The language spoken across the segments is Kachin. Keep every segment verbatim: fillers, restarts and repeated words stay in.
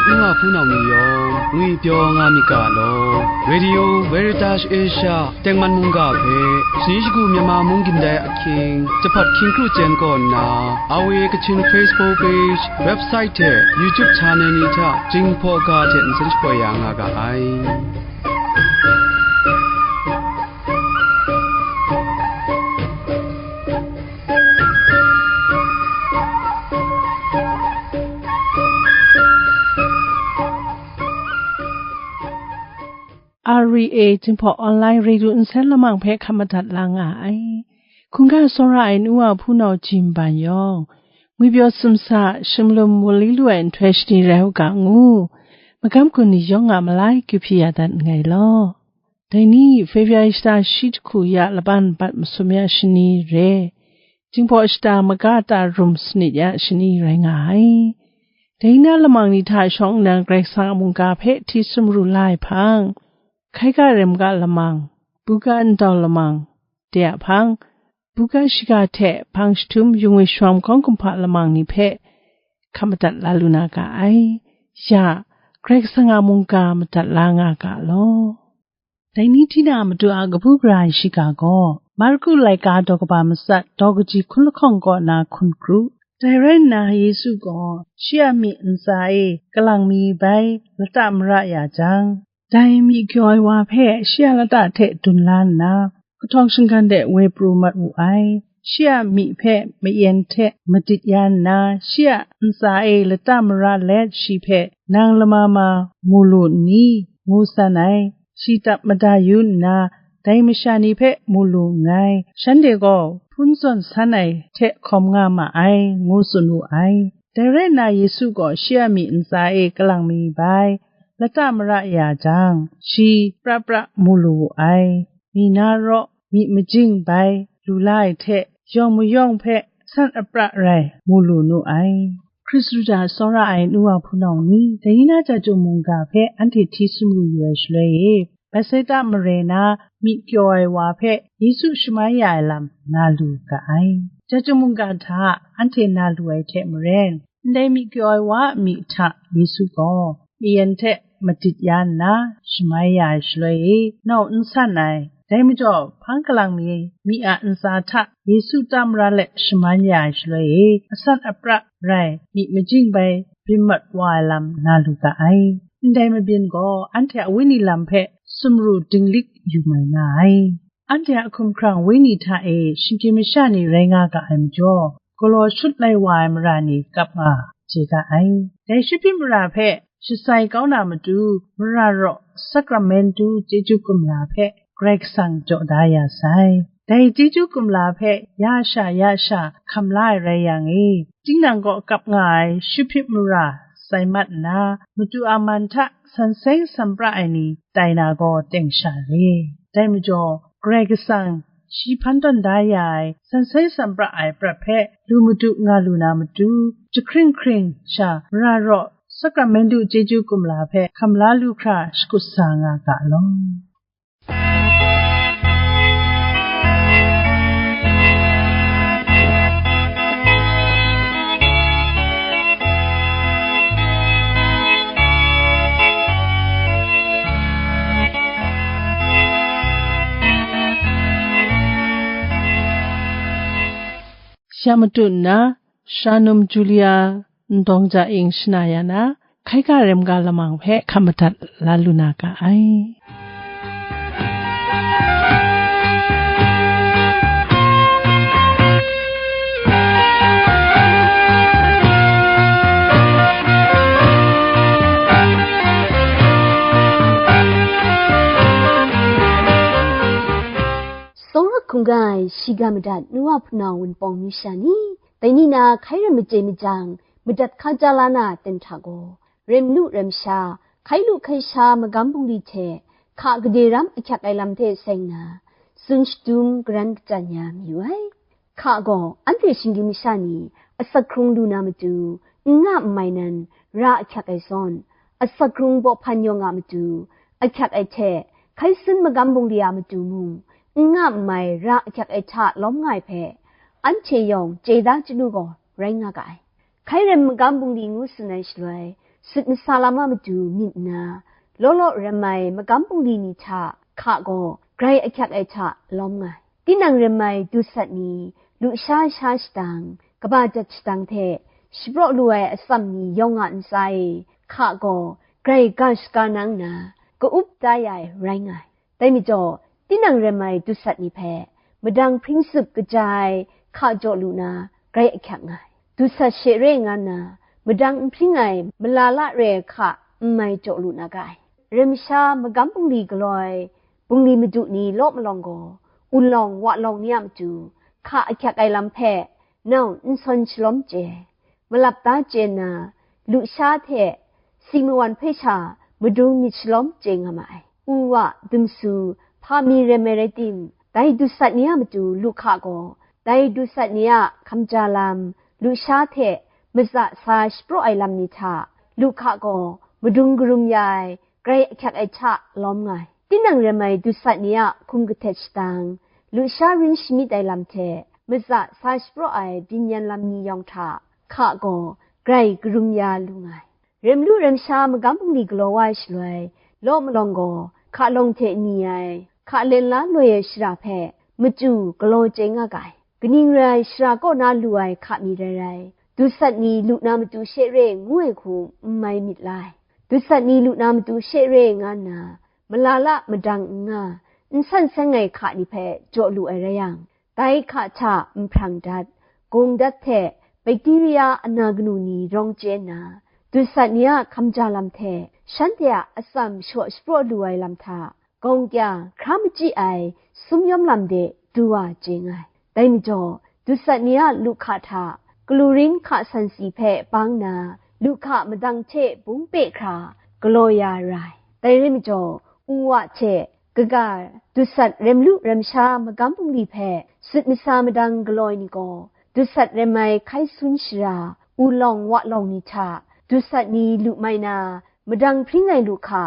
N wa hpunau ni yawng ngwipyaw nga myit ga law, Radio Veritas Asia tengman mungga hpe, shani shagu Myanmar mung gindai ahkying, jahpat hkying kru chyen kaw nna, R V A Kachin Facebook page, website hte YouTube channel ni hta Jinghpaw ga hte nsen shapoi ya nga ga ai. R V A Jinghpaw Online Radio nsen lamang hpe hkap madat la nga ai. Hkungga tsawra ai nu wa hpunau jim ban yawng, ngwipyaw sumsa, shimlum wunli lu ai nhtoi shani rai u ga ngu, magam gun ni yawng a malai kyu hpyi ya dat nngai law. Dai ni, February shata shi jahku ya laban bat masum ya shani re, Jinghpaw shata maga ta rum sanit ya shani rai nga ai. Dai na lamang ni hta shawng nnan Karai Kasang a mungga hpe hti sumru la ai hpang, hkai ga rem ga lamang, buga ndau lamang, de a hpang, buga shiga hte hpang jahtum yung ai shawng hkawng kumhpa lamang ni hpe hkap madat la lu na ga ai. Ya, Karai Kasang a mungga madat la nga ga law. Dai ni hti na Madu a kabu gara ai shiga gaw, Marku laika daw kaba matsat daw kaji hkun lahkawng kaw na hkun kru. Dai rai nna Yesu gaw shi a myi ntsa e kalang mi bai lata mara ya jang, dai myi kyaw ai wa hpe shi a lata hte dun la nna, kahtawng shinggan de woi pru mat wu ai. Shi a myi hpe mayen hte madit ya nna, shi a ntsa e lata mara let shi hpe, "Nang lama ma mu lu n ni?" ngu san ai. Shi tap mada yu nna, dai masha ni hpe mu lu nngai. Shanhte gaw hpun zawn san ai hte hkawm nga ma ai, ngu tsun wu ai. Dai rai nna, Yesu gaw shi a myi ntsa e kalang mi bai lata mara ya jang, shi pra pra mu lu wu ai. Mi na raw, myi majing bai lu la ai hte, yawng mayawng hpe san apra rai mu lu nu ai. Hkristu hta tsawra ai nu wa hpunau ni, dai ni na Chyum mungga hpe anhte hti sumru yu ai shaloi e, Betsaida mare na myi kyaw ai wa hpe Yesu shamai ya ai lam na lu ga ai. Chyum mungga hta anhte na lu ai hte maren, ndai myi kyaw ai wa a myi hta Yesu gaw mayen hte madit ya nna, shamai ya ai shaloi e, nau n san ai. Dai majaw, hpang kalang mi, myi a ntsa hta Yesu ta mara let shaman ya ai shaloi e, asan apra rai, myi majing bai byin mat wa ai lam na lu ga ai. Ndai mabyin gaw, anhte a wenyi lam hpe sumru dinglik yu mai nga ai. Anhte a hkumhkrang wenyi hta e shinggyim masha ni rai nga ga ai majaw, galaw shut lai wa ai mara ni kap nga chye ga ai. Dai Shawpyi mara hpe shasai kau na matu, mara raw sakramentu chyeju kumla hpe Karai Kasang jaw da ya sai. Dai chyeju kumla hpe ya sha ya sha hkam la ai rai yang e, tinang kaw kap nga ai Shawpyi mara sai mat nna, matu a man hta san seng san pra ai ni tai na gaw teng sha re. Dai majaw, Karai Kasang shi hpan tawn da ya ai san seng san pra ai prat hpe lu madu nga lu na matu, jahkring hkring sha mara raw sakramentu chyeju kumla hpe hkam la lu hkra shakut sa nga ga law. Sha matut nna, Shanum Julia ndawng ja ing shana ya na, hkai ga rem ga lamang hpe hkam madat la lu na ga ai. Tsawra hkungga ai shiga madat nu wa hpunau wunpawng myu sha ni, dai ni na hkai ram maje majang, madat hka ja la na ten hta gaw, rem lu rem sha, hkai lu hkai sha magam bungli hte hka gade ram ahkyak ai lam hte seng na, tsun shadum garan kachyan ya mayu ai. Hka gaw, anhte shinggyim masha ni asak hkrung lu na matu, n nga n mai nan, ra ahkyak ai zawn, asak hkrung bawhpan yawng a matu, ahkyak ai hte, hkai sun magam bungli a matu mung, n nga n mai, ra ahkyak ai hta lawm nga ai hpe, anhte yawng chye da chyalu gaw rai nga ga ai. Hkai rem magam bungli ngu tsun ai shaloi, sut masa lam a matu myit nna, law law rem ai magam bungli ni hta hka gaw grai ahkyak ai hta lawm nga ai. Tinang rem ai dusat ni lusha sha shadang, kaba jat shadang hte shapraw lu ai atsam ni yawng a ntsa e hka gaw grai ga shaga na nna, ka-up da ya ai rai nga ai. Dai majaw, tinang rem ai dusat ni hpe madang hpring tsup kaja ai hka jaw lu na grai ahkyak nga ai. Dusat she re nga nna, madang n hpring ai malala re ai hka n mai jaw lu na ga ai. Rem sha magam bungli galaw ai bungli madu ni law malawng gaw, ulawng walawng ni a matu hka ahkyak ai lam hpe nau n sawn shalawm chye ai. Malap da chye nna, lusha hte si mawan hpe sha madung myit shalawm chye nga ma ai. U wa, dumsu, hpa mi rem ai rai tim, dai dusat ni a matu lu hka gaw, dai dusat ni a hkamja lam, lusha hte maza sa shapraw ai lam ni hta lu hka gaw madung karum ya ai, grai ahkyak ai hta lawm nga ai. Tinang rem ai dusat ni a hkum kahtet shadang, lusha rin shamyit ai lam hte maza sa shapraw ai byin yan lam ni yawng hta hka gaw grai karum ya lu nga ai. Rem lu rem sha magam bungli galaw wa ai shaloi, law malawng gaw hka lawng hte ni ai, hka len la loi ai shara hpe machyu galaw chye nga ga ai. Kaning rai ai, shara kaw na lu ai hka mi rai rai, dusat ni lu na matu she re ngu ai hku n mai myit la ai. Dusat ni lu na matu she re nga nna, malala madang n nga, n san seng ai hka ni hpe jaw lu ai rai yang, dai hka hta nhprang dat, gawng dat hte bakteria ana kanu ni rawng chye nna, dusat ni a hkamja lam hte shanhte a atsam shaw shapraw lu ai lam hta, gawng kya hkra machyi ai sum yawm lam de du wa chye nga ai. Dai majaw, dusat ni a lu hka hta, kalaw rin hka san si hpe bang na, lu hka madang hte bung pe hkra galaw ya ra ai. Dai rai majaw, u wa hte kaga, dusat rem lu rem sha magam bungli hpe sut masa madang galaw ai ni gaw, dusat rem ai hkai sun shara, ulawng walawng ni hta, dusat ni lu mai na, madang hpring ai lu hka,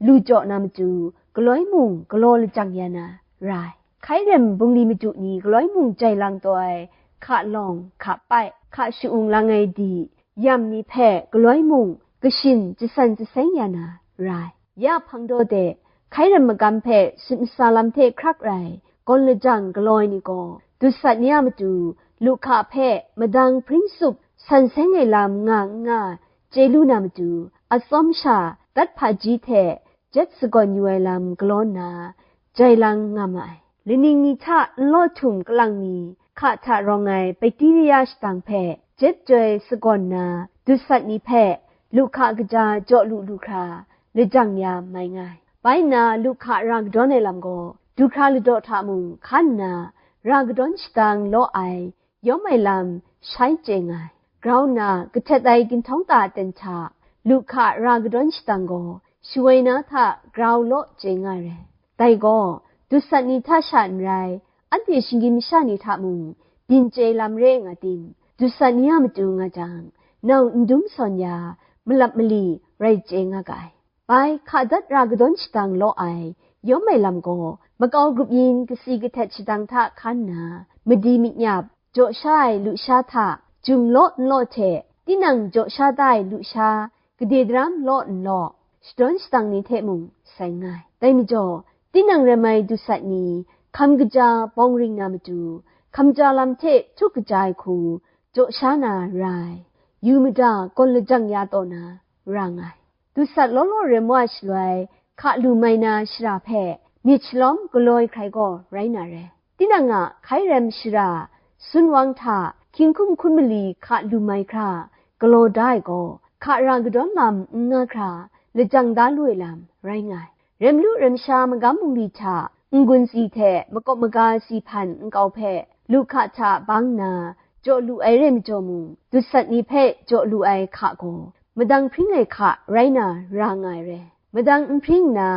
lu jaw na matu, galoi mung galaw lajang ya na ra ai. Hkai rem bungli madu ni galoi mung jai lang taw ai, hka lawng, hka pai, hka sha-ung lang ai di, yam ni hpe galoi mung kashin jasan jaseng ya na ra ai. Ya hpang daw de, hkai rem magam hpe sut masa lam hte hkrak rai, gawn lajang galaw ai ni gaw, dusat ni a matu, lu hka hpe madang hpring tsup san seng ai lam nga n nga, chye lu na matu, atsawm sha dat hpaji hte jet sagawn yu ai lam galaw nna, jai lang nga ma ai. Laning ni hta nlaw htum kalang mi, hka hta rawng ai bakteria shadang hpe jet joi sagawn nna, dusat ni hpe lu hka kaja jaw lu lu hkra, lajang ya mai nga ai. Bai nna, lu hka ra kadawn ai lam gaw, du hkra ladaw hta mung hkan nna, ra kadawn shadang law ai yawm ai lam shai chye nga ai. Grau nna, kahtet ai ginhtawng ta aten hta, lu hka ra kadawn shadang gaw, shawoi na hta grau law chye nga ai. Dai gaw, dusat ni hta sha n rai, anhte shinggyim masha ni hta mung byin chye lam re nga tim, dusat ni a matu nga jang, nau n dum sawn ya, malap mali rai chye nga ga ai. Bai hka dat ra kadawn shadang law ai, yawm ai lam gaw, makau grup yin kasi kahtet shadang hta hkan nna, madi myit nyap, jaw sha ai lusha hta, jum law n law hte, tinang jaw sha da ai lusha, gade daram law n law, shadawn shadang ni hte mung sai nga ai. Dai majaw, tinang rem ai dusat ni, hkam kaja bawng ring na matu, hkamja lam hte htuk kaja ai hku, jaw sha na ra ai. Yu mada gawn lajang ya taw na ra nga ai. Dusat law law rem wa shaloi, hka lu mai na shara hpe myit shalawm galaw ai hkrai gaw rai na re. Tinang a hkai rem shara, sunwang hta hkying hkum hkun mali hka lu mai hkra galaw da ai gaw, hka ra kadawn lam n nga hkra lajang da lu ai lam rai nga ai. Rem lu rem sha magam bungli hta n-gun tsi hte makawp maga si hpan nkau hpe lu hka hta bang nna jaw lu ai re majaw mung, dusat ni hpe jaw lu ai hka gaw, madang hpring ai hka rai na ra nga ai re. Madang n hpring nna,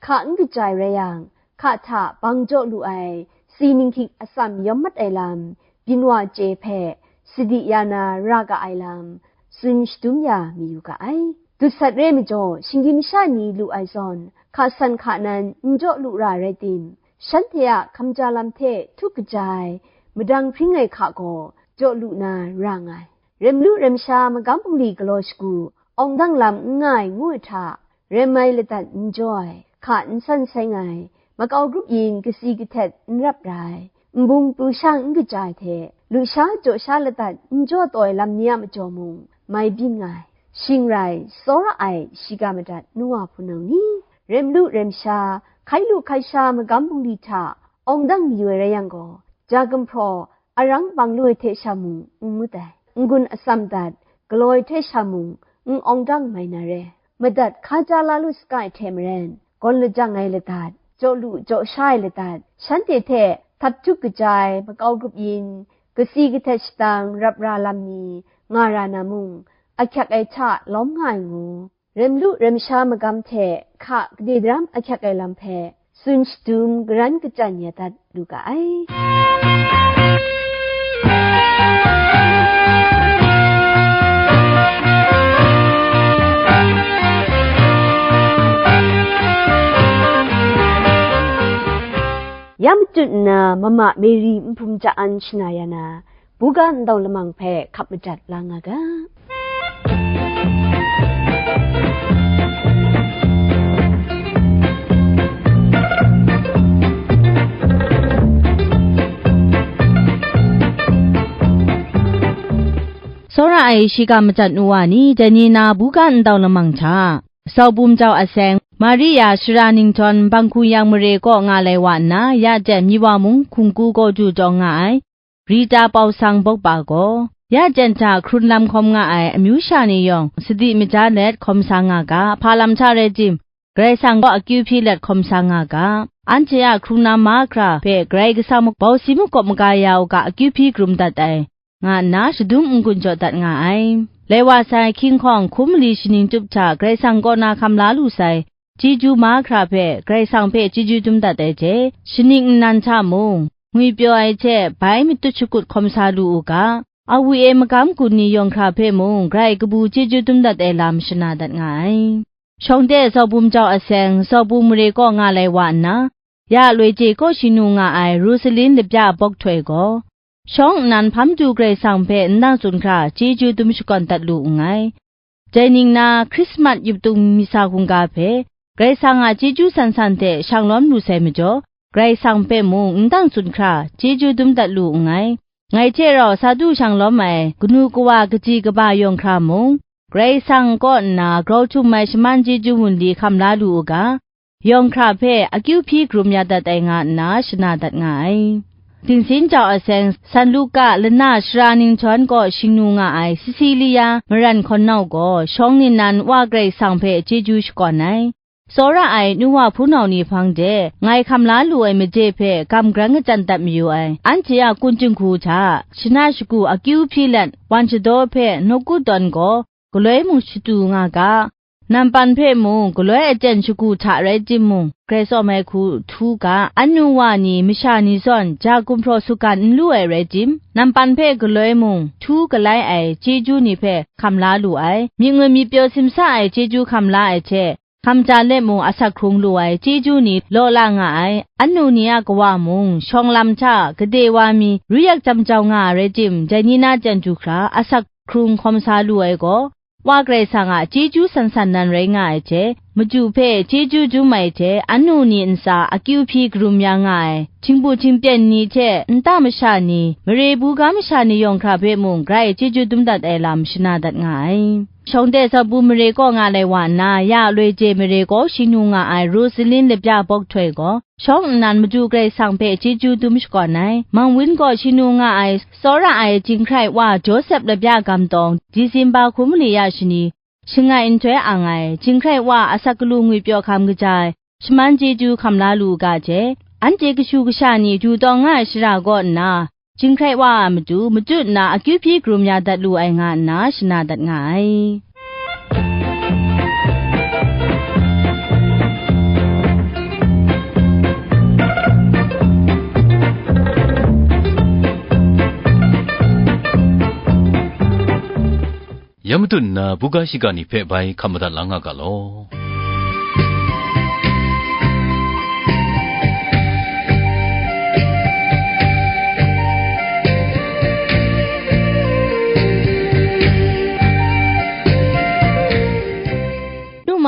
hka n kaja ai rai yang, hka hta bang jaw lu ai, si ninghkyik atsam yawm mat ai lam, byin wa chye hpe, sadi ya na ra ga ai lam, tsun shadum ya mayu ga ai. Dusat re majaw, shinggyim sha ni lu ai zawn, hka san hka nan n jaw lu ra rai tim, shanhte a hkamja lam hte htuk kaja ai, madang hpring ai hka gaw, jaw lu na ra nga ai. Rem lu rem sha magam bungli galaw shagu, awng dang lam n nga ai ngu ai hta, rem ai ladat n jaw ai, hka n san seng ai, makau grup yin kasi kahtet n rap ra ai, nbung pru sha n kaja ai hte, lusha jaw sha ladat n jaw taw ai lam ni a majaw mung, mai byin nga ai. Shing rai, tsawra ai, shiga madat nu wa hpunau ni, rem lu rem sha, hkai lu hkai sha magam bungli hta, awng dang mayu ai rai yang gaw, ja gumhpraw, arang bang lu ai hte sha mung n ngut ai, n-gun atsam dat, galaw ai hte sha mung n awng dang mai na re. Madat hkaja la lu saga ai hte maren, gawn lajang ai ladat, jaw lu jaw sha ai ladat, shanhte hte htap htuk kaja ai makau grup yin, kasi kahtet shatang rap ra lam ni nga ra na mung, ahkyak ai hta lawm nga ai ngu, rem lu rem sha magam hte hka kade daram ahkyak ai lam hpe tsun shadum garan kachyan ya dat lu ga ai. Ya matut nna mama Mary nhpum ja an shana ya na, buga ndau lamang hpe hkap madat la nga ga. Tsawra ai shiga madat nu wa ni, dai ni na buga ndau lamang hta, Sau Bum Jau Aseng, Maria Shara Ningjawn, Bangkuyang mare kaw nga lai wa nna, ya jen Miwa mung hkungku gaw du jawng nga ai, Rita Pau Sang Bawkpa gaw, ya jen hta hkrun lam hkawm nga ai amyu sha ni yawng sadi maja let hkawm sa nga ga, hpa lam hta rai tim, Karai Kasang kaw akyu hpyi let hkawm sa nga ga, anhte a hkrung na mahkra hpe Karai Kasang bausi makawp maga ya u ga, akyu hpyi karum dat ai, nga nna shadum n-gun jaw dat nga ai. Lai wa sai, hkying hkawng hkum mali shaning tup hta Karai Kasang kaw na hkam la lu sai, chyeju mahkra hpe Karai Kasang hpe chyeju dum dat ai hte, shaning nnan hta mung, ngwipyaw ai hte bai matut shakut hkawm sa lu u ga, awi ai magam gun ni yawng hkra hpe mung, grai kabu chyeju dum dat ai lam shana dat nga ai. Shawng de Sau Bum Jau Aseng, Sau Bum mare kaw nga lai wa nna, ya loi je kaw shing nu nga ai Rosalin Labya Bawk Htoi gaw, shawng nnan hpam du Karai Kasang hpe ndang tsun hkra chyeju dum shakawn dat lu nngai. Dai ning na, Hkrismat yup tung misa hkungga hpe Karai Kasang a chyeju san san hte shang lawm lu sai majaw, Karai Kasang hpe mung ndang tsun hkra chyeju dum dat lu nngai. Ngai hte rau sa du shang lawm ai kanu kawa kaji kaba yawng hkra mung, Karai Kasang kaw nna grau htum ai shaman chyeju wunli hkam la lu u ga, yawng hkra hpe akyu hpyi karum ya dat ai nga nna shana dat nga ai. Dinsin Jau Aseng, San Luka lana Shara Ningjawn kaw shing nu nga ai Sisilia maran hkawn nau gaw, shawng ningnan Wa Karai Kasang hpe chyeju shakawn ai. Tsawra ai nu wa hpunau ni hpang de, ngai hkam la lu ai maje hpe gam grang kachyan dat mayu ai, anhte a kun jinghku hta, shana shagu akyu hpyi let, wan shadaw hpe nawku tawn gaw, galoi mung shatu nga ga, nampan hpe mung galoi aten shagu hta rai timung, grai tsawm ai hku htu ga, anu wa ni masha ni zawn ja gumhpraw sugan n lu ai rai tim, nampan hpe galoi mung htu galai ai chyeju ni hpe hkam la lu ai, myit ngwit myit pyaw simsa ai chyeju hkam la ai hte, hkamja let mung asak hkrung lu ai chyeju ni law la nga ai, anu ni a kawa mung shawng lam hta gade wa mi ru yak jam jau nga ai rai tim, dai ni na jan du hkra asak hkrung hkawm sa lu ai gaw, Wa Karai Kasang a chyeju san san nan rai nga ai hte, maju hpe chyeju dum ai hte, anu ni ntsa akyu hpyi karum ya nga ai, htingbu htingpyen ni hte nta masha ni, mare buga masha ni yawng hkra hpe mung grai chyeju dum dat ai lam shana dat nga ai. Shawng de Sau Bum mare kaw nga lai wa nna, ya loi je mare kaw shing nu nga ai Rosalin Labya Bawk Htoi gaw, shawng nnan Madu Karai Kasang hpe chyeju dum shakawn ai. Mangwin kaw shing nu nga ai, tsawra ai Jinghkrai Wa Josep Labya Gam Tawng, Disemba hkum mali ya shani, shangai nhtoi ang ai, Jinghkrai Wa asak galu ngwipyaw hkam kaja ai, shaman chyeju hkam la lu u ga hte, anhte kashu kasha ni du tawng nga ai shara kaw nna, Jinghkrai Wa a matu machut nna akyu hpyi karum ya dat lu ai nga nna shana dat nga ai. Ya matut nna, buga shiga ni hpe bai hkam madat la nga ga law.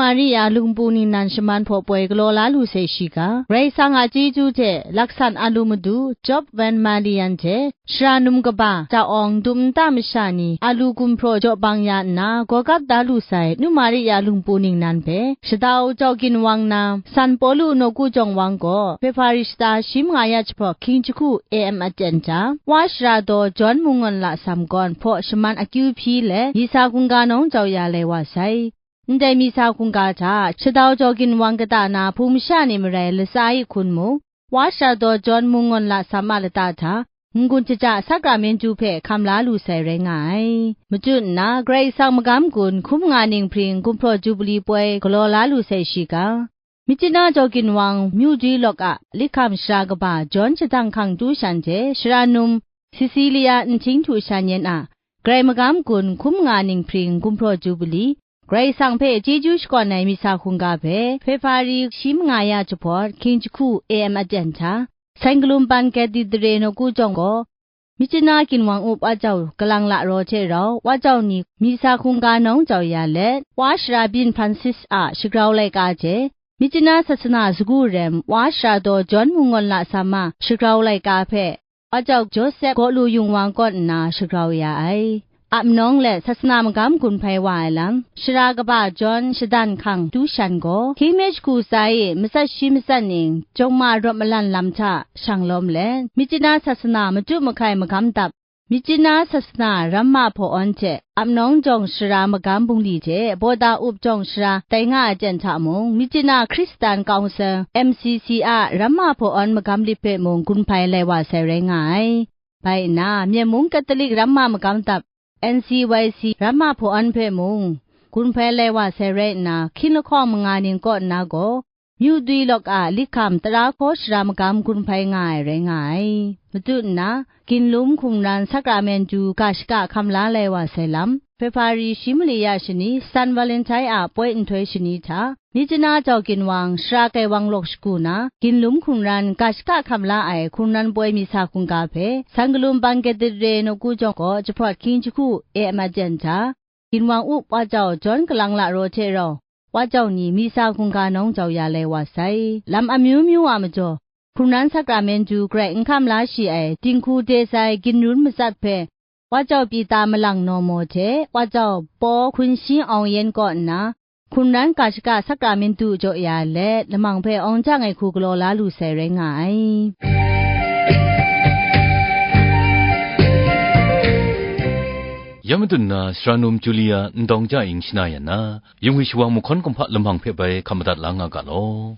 Maria lungpu ningnan shaman hpaw poi galaw la lu sai shiga, Karai Kasang a chyeju hte laksan a lu madu Job Van Malian hte, shara num kaba Cha Awng dum nta masha ni a lu gumhpraw jaw bang ya nna, gawgap da lu sai Nu Maria lungpu ningnan hpe, shadau jau ginwang na, San Pawlu nawku jawng wang gaw, Hpehpari shata shi manga ya jahpawt hkying jahku A M aten hta, Wa shara daw Jawn Mungawn Lasam gawn hpaw shaman akyu hpyi let, misa hkungga nawng jau ya lai wa sai. Ndai misa hkungga hta, shadau jau ginwang kata na hpung masha ni marai latsa e hkun mung, Wa shara daw Jawn Mungawn Lasam a lata hta, n-gun htaja sakramentu hpe hkam la lu sai rai nga ai. Machyu nna, Karai Kasang magam gun hkum nga ning hpring gumhpraw jubili poi galaw la lu sai shiga, Myitkyina jau ginwang Myu Dwi Lawk a Likham shara kaba Jawn Shadang Hkang Tu Shan hte shara num Sisilia Nhting Htu Shan yan a, Karai magam gun hkum nga ning hpring gumhpraw jubili, Karai Kasang hpe chyeju shakawn ai misa hkungga hpe, Hpehpari shi manga ya jahpawt hkying jahku A M aten hta, San Galumpan Cathedral nawku jawng gaw, Myitkyina ginwang up Wa Jau Galang Lara hte rau Wa Jau ni misa hkungga nawng jau ya let, Wa shara byin Francis a shagrau laika hte, Myitkyina sasana sagu rem Wa shara daw Jawn Mungawn Lasam a shagrau laika hpe, Wa Jau Josep Gawlu Yung Wang kaw nna shagrau ya ai. Ap nawng let sasana magam gun hpai wa ai lam, shara kaba Jawn Shadang Hkang Tu Shan gaw, hkying me jahku tsa e matsat shi matsat ning, jawng ma rawt malan lam hta shang lawm let, Myitkyina sasana machyu mahkai magam dap, Myitkyina sasana ramma hpaw-awn hte, Ap nawng jawng shara magam bungli hte, Bawda up jawng shara tai nga ai ten hta mung, Myitkyina Hkristan Kaungsel, M C C a ramma hpaw-awn magam lit hpe mung gun hpai lai wa sai rai nga ai. Bai nna, Myen mung Katolik ramma magam dap, N C Y C ramma hpaw-awn hpe mung, gun hpai lai wa sai rai nna, hkying lahkawng manga ning kaw nna gaw, Myu Dwi Lawk a Likham tara hkaw shara magam gun hpai nga ai rai nga ai. Machyu nna, Ginlum Hkungran Sakramentu ga shaka hkam la lai wa sai lam, Hpehpari shi mali ya shani, San Valentine a poi nhtoi shani hta, Myitkyina jau ginwang, Shara Kaiwang Lawk shagu na, Ginlum Hkungran ga shaka hkam la ai hkungran poi misa hkungga hpe, San Galumpan Cathedral nawku jawng gaw jahpawt hkying jahku A M aten hta, ginwang up Wa Jau Jawn Galang Lara hte rau, Wa Jau ni misa hkungga nawng jau ya lai wa sai. Lam amyu myu a majaw, hkungran sakramentu grai n hkam la shi ai dinghku de sai ginrun matsat hpe, Wa Jau Pita Malang Nawmaw hte Wa Jau Paw Hkun Shi Awng Yen kaw nna, hkungran ga shaka sakramentu jaw ya let, lamang hpe awng jang ai hku galaw la lu sai rai nga ai. Ya madun na, Sara Num Julia Ndawng Ja Ing shana yan na, Yung Wi Shawang Mahkawn Kumhpa lamang hpe bai hkap madat la nga ga law.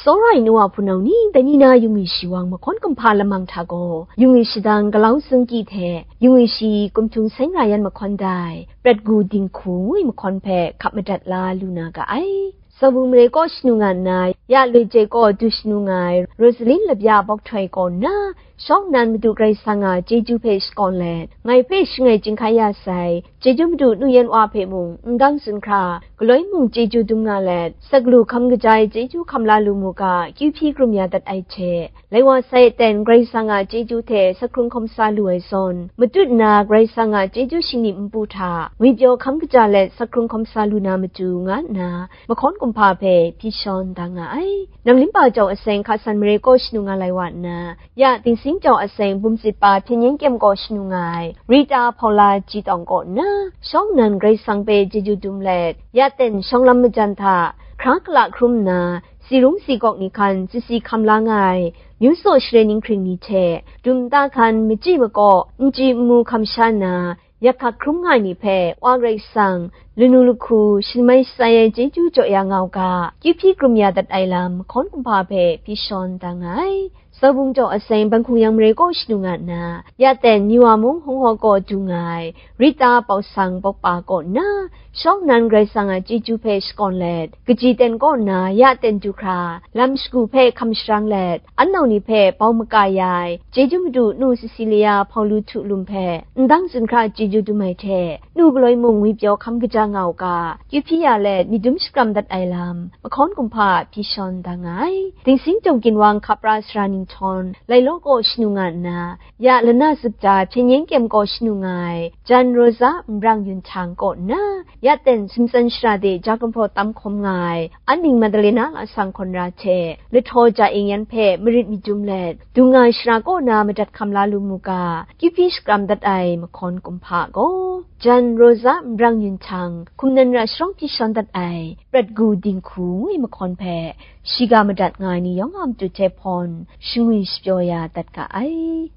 Tsawra ai nu wa hpunau ni, dai ni na Yung Wi Shawang Mahkawn Kumhpa lamang hta gaw, Yung Wi Shadang Galau Sungki hte Yung Wi Shi Kumhtung Seng Ra Yan Mahkawn Dai, Prat Gu Dinghku ngu ai mahkawn hpe hkap madat la lu na ga ai. Sawbung mare kaw shanu nga nna, ya loi jai kaw du shanu nga ai Rosalin Labya Bawk Htoi kaw nna, shawng nnan Madu Karai Kasang a chyeju hpe shakawn let, ngai hpe shangai chyinghkai ya sai, chyeju Madu nu yan wa hpe mung n dang tsun hkra, galoi mung chyeju dum nga let, saklaw hkam kaja ai chyeju hkam la lu mu ga, kyu hpyi krum ya dat ai hte, lai wa sai aten Karai Kasang a chyeju hte sa hkrung hkawm sa lu ai zawn, matut nna Karai Kasang a chyeju shingni npu hta ngwipyaw hkam kaja let sa hkrung hkawm sa lu na matu, nga nna mahkawn kumhpa hpe hpyi shawn da nga ai. Nang Limba Jau Aseng hka san mare kaw shanu nga lai wa nna, ya Dingsing Jau Aseng bumtsit pa hpyen yen kyem kaw shanu nga ai Rita Hpaula Ji Tawng kaw nna, shawng nnan Karai Kasang hpe chyeju dum let, ya ten shawng lam majan hta hkra kala hkrum nna, si rung si gawk ni hkan sisi hkam la nga ai, myu tsaw share ninghkring ni hte, dum nta hkan machyi makaw, n chyi n mu hkam sha nna, yak hkak hkrum nga ai ni hpe Wa Karai Kasang, lanu lahku, shamai shatsai ai chyeju jaw ya nga u ga, kyu hpyi krum ya dat ai lam, mahkawn kumhpa hpe hpyi shawn da nga ai. Sawbung Jau Aseng ban hkung yang mare kaw shanu nga nna, ya ten ni wa mung hung haw kaw du nga ai, Rita Pau Sang Pawkpa kaw nna, shawng nnan Karai Kasang a chyeju hpe shakawn let, kaji ten kaw nna ya ten du hkra, lam shagu hpe hkam sharang let, an nau ni hpe bau maka ya ai, chyeju Madu nu Sisilia Hpaulu Htu Lum hpe, n dang tsun hkra chyeju dum ai hte, nu galoi mung ngwipyaw hkam kaja nga u ga, kyu hpyi ya let, myit dum shakram dat ai lam, mahkawn kumhpa hpyi shawn da nga ai. Dingsing Jau Ginwang hkap ra sara ning Htawn, Lailaw kaw shanu nga nna, ya lana zup ja hpyen yen kyem kaw shanu nga ai, Jan Rosa Nbrang Yun Htang kaw nna, ya ten sumtsan shara de ja gumhpraw tam hkawm nga ai, Anning Madalena lasang hkawn ra hte, lahtaw ja ing yan hpe marit madum let, dung nga ai shara kaw na madat hkam la lu mu ga, kyuhpyi shakram dat ai mahkawn kumhpa gaw, Jan Rosa Nbrang Yun Htang, hkum nan ra sharawng hpyi shawn dat ai, prat gu dinghku ngu ai mahkawn hpe, shiga madat nga ai ni yawng a matu hte hpawn, shangwi shapyaw ya dat ga ai.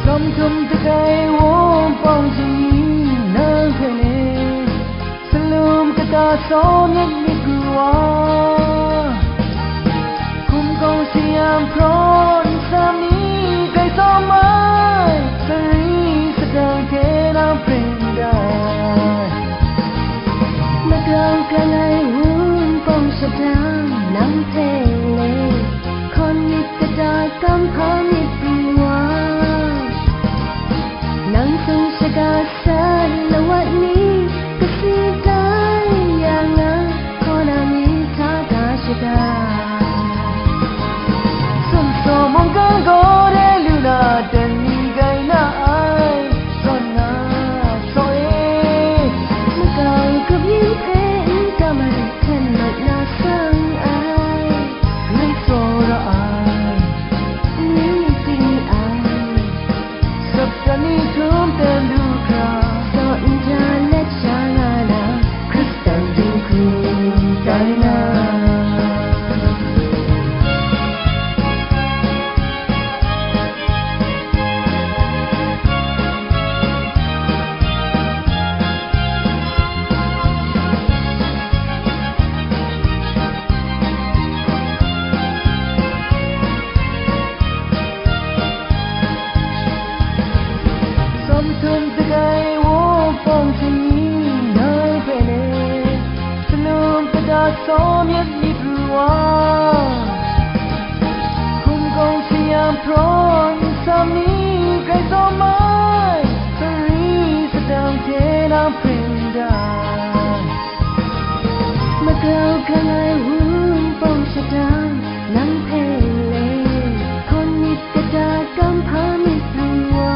Sawm htum dagai wunpawng jahni nang hpe le, salum kata sawm yet myit pru wa, hkum kawng sayang hpraw nsam ni grai tsawm ai, sari sadang hte nang pring dai. Magrau grang ai wunpawng shadang nang hpe le, hkawn myit kata kamhpa myit pru wa, nang sung shaga sat lawat ni, kasi tai yang na, hkaw na myit hta ga shaga. Sumsaw mungkan gaw de lu na, dan ni grai na ai, zawn na, saw e. Makau grup yin hpe n kam ai, hten mat na sang ai, grai tsawra ai, ni ting ni ai, Satan ni htum ten du hkra, saw nja let sha nga na, Hkristan dinghku tai na. Sawm htum dagai wunpawng jahni nang hpe le, salum kata sawm yet myit pru wa, hkum kawng sayang hpraw nsam ni grai tsawm ai, sari sadang hte nang pring dai. Magrau grang ai wunpawng shadang nang hpe le, hkawn myit kata kamhpa myit pru wa,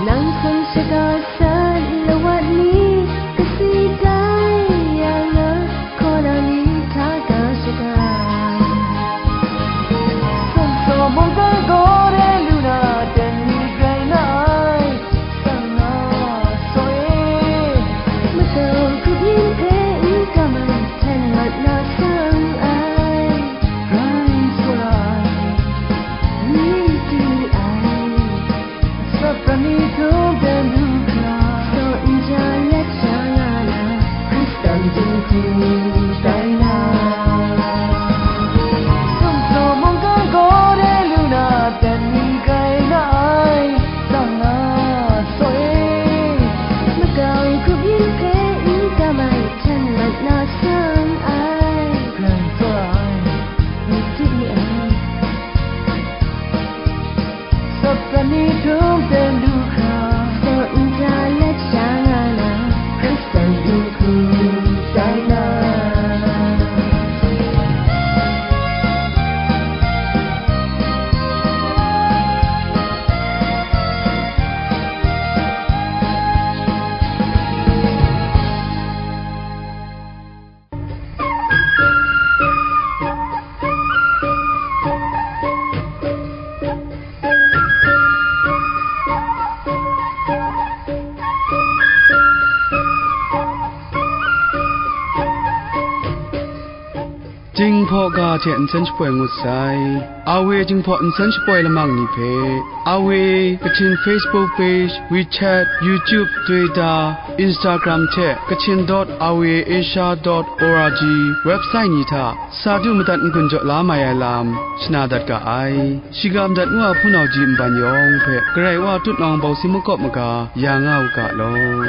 nang sung shaga sat lawat ni, kasi tai yang na, hkaw na myit hta ga shaga. Sumsaw mungkan gaw de lu na, dan ni grai na ai, sang na, saw e. Makau grup yin hpe n kam ai, hten mat na sang ai, grai tsawra ai, ni ting ni ai, Satan ni htum ten du hkra, saw nja let sha nga na, Hkristan dinghku tai na. Sumsaw mungkan gaw de lu na, dan ni grai na ai, sang na, saw e. Makau grup yin hpe n kam ai, hten mat na sang ai, grai tsawra ai, ni ting ni ai, Satan ni htum ten du hkra, saw nja let sha nga na, Hkristan dinghku tai na. Jinghpaw ga hte nsen shapoi ngut sai. A W Jinghpaw nsen shapoi lamang ni hpe, A W Kachin Facebook page, WeChat, YouTube, Twitter, Instagram hte Kachin dot A W Asia dot org website ni hta sa du madat n-gun jaw la mai ai lam shana dat ga ai. Shiga madat ngu a hpunau ji nban yawng hpe Karai Wa tutnawng bawsi makawp maga ya nga u ga law.